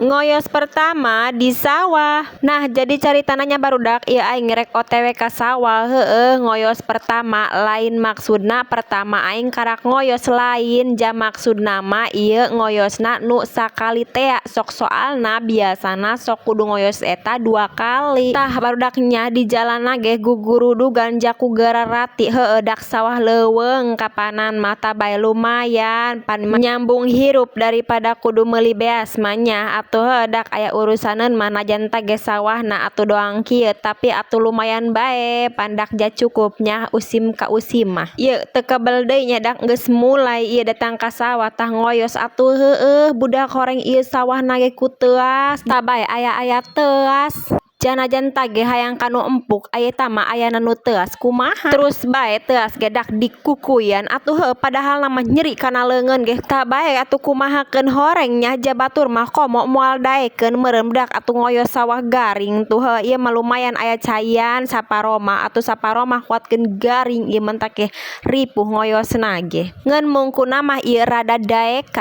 Ngoyos pertama di sawah. Nah, jadi caritana nya, barudak, ieu aing rek OTW ka sawah. Heueuh, ngoyos pertama lain maksudna pertama aing karak ngoyos, lain. Ja maksudna mah ieu ngoyosna nu sakali tea sok, soalna biasana sok kudu ngoyos eta dua kali. Tah, barudak nya, di jalanna ge gugurudugan jaku gararati. Heueuh, dak sawah leuweung kapanan mah bae lumayan pan nyambung hirup daripada kudu meuli beas mah nya atuh. Heueuh, dak aya urusaneun mah, najan ge sawahna atuh doang kieu, tapi atuh lumayan bae pan dak ja cukupnya usim ka usim mah. Ieu teu kebel deui nya, dak geus mulai ieu datang ka sawah. Tah, ngoyos atuh. Heueuh, budak, horeng ieu sawahna ge ku teuas, tah bae aya-aya teuas. Janajan ge hayang kanu empuk, aya mah ayana nu teuas, kumaha terus bae teuas ge dak dikukuyan atuh. Heueuh, padahal mah nyeri kana leungeun ge, tah bae atuh kumahakeun horeng nya, ja batur mah komo moal daekeun meureun. Budak atuh ngoyos sawah garing tuh. Heueuh, ieu mah lumayan aya caian saparoma atuh, saparoma kuatkeun garing ieu mah ge ripuh ngoyosna ge, ngan mungkuna mah ieu rada daekan.